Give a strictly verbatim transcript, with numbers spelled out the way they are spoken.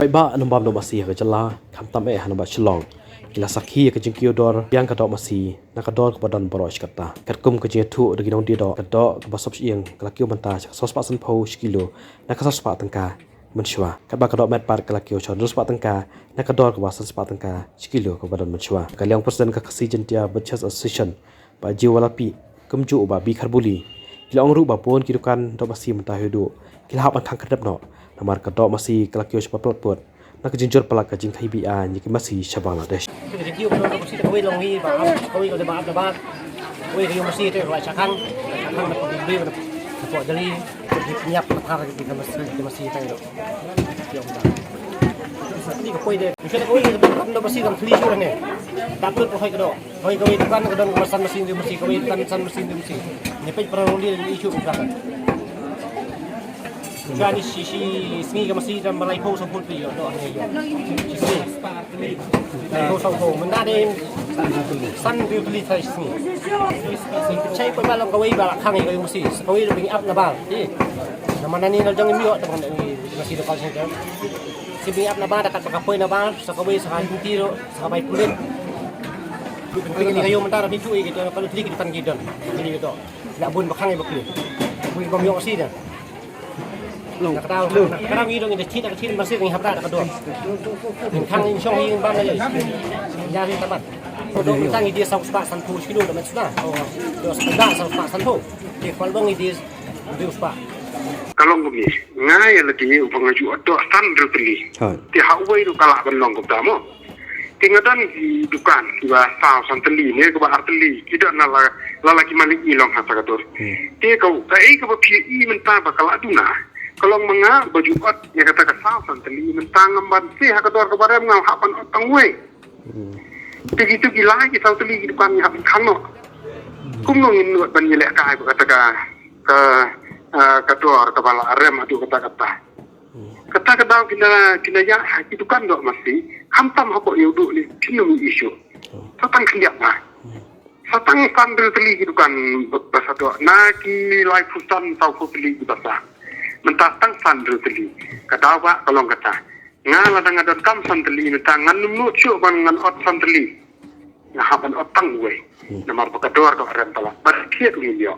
Paidbah nongbam doh masi ha ka jylla, khamtam eh ha nongbah Shillong, ki la sakhi ïa ka jingkiew dor biang ka doh masi na ka dor kaba don baroh shi katta. Katkum ka jingïathuh da ki nongdie doh, ka doh kaba sop shyieng ka la kiew mynta sha ka saw spah sanphew shi kilo na ka saw spah tyngka mynshwa, katba ka doh met pat ka la kiew sha hynriew spah tyngka na ka dor kaba san spah tyngka shi kilo kaba don mynshwa. Ka liang president ka Khasi Jaintia Butchers Association, Bah Jiwalapi, kumjuh u Bah B Kharbuli, ki la ong ruh ba bun ki dukan doh masi mynta haduh ki la hap ban khang khyrdep noh namar ka doh masi ka la kiew sha ba pynlut put na ka jingjur palat ka jingkhaïi beiñ ïa ki masi sha Bangladesh. Ka jingkiew ka doh masi kawei long hi ba ap, kawei ka dei ba ap da ba kawei ka ïoh masi te ka la shah khang, shah khang na pynlut na pynlut jali. Ki pynïap ka thar ki masi, ki masi tang doh. Ni ka poi de. Ni ka poi de, doh masi kam thli shuh ne. Dap lut hoi ka doh. Hoi kawei dukan ka don ka san masi, hynriew masi, kawei dukan san masi, hynriew masi. Ni peit para roli ni shuh ka. Shwa ni shi, shi sngi ka masi dang ba laiphew sawphew tylli doh ne. Shi sngi. Ko saw ko mynta de san hynriew tylli sa shi sngi. Shi pynshai pynbha long kawei ba la khang ïa ka ïoh masi. Sa kawei ruh ba ngi ap na bar. Namar nangne na jong ngi ym ïoh te ba ngi masi da call center. Shi ba ngi ap na bar da kat ba ka poi na bar sa kawei sa ka lynti ruh sa ka bai pulit. Pynbha ka ïoh mynta ruh pynshai ïa ki te ka lynti ki dukan ki don. Ki don. La bun ba khang ïa ba pli. Bun ba ym ïoh masi da. Long. Na ka daw, na ka daw ngi dang ngi da thit, na ka thit masi ngi hap da ka dor. Ngi khang ngi shong ngi bam na ïa. Ïa ngi tamat. Ko dor ngi tang ngi di saw spah sanphew shi kilo da met suda. Oh, dor spah da saw spah sanphew. Ki kwal bang ngi di hynriew spah. Ka long kumne, nga ïa lade u ba nga ju ot doh san hynriew tylli. Hooid. Te ha uwei ruh ka lah ban long kumta mo. Te nga don ki dukan kiba saw san tylli ne kaba ar tylli, ki don na la, la la ki malik ngi long ha sa ka dur. Hmm. Te ka, kaei kaba phi ïohi mynta ba ka la duna, ka long ma nga ba ju ot ïa kata ka saw san tylli mynta ngam ban seh ha ka dor kaba rem, nga hap ban ot tang wei. Hmm. Te kitu ki lai ki saw tylli ki dukan ngi hap khang noh. Kumno ngin ot ban ïalehkai ba kata ka, ka, ah, ka dor kaba la rem haduh katta katta. Kata ka daw kine, kine ïa ha ki dukan doh masi, khamtam hapoh ïew duh lei phin ym ïohi shuh. Sa tang khyndiat ba. Sa tang san hynriew tylli ki dukan ba, ba sa doh. Na ki laiphew san, sawphew tylli ki ba sa. Mynta tang san hynriew tylli. Ka daw ba ka long kata. Nga lada nga donkam san tylli mynta ngan ym nud shuh ban ngan ot san tylli. Nga hap ban ot tang wei. Namar ba ka dor doh rem palat. Ba thied ngin ïoh.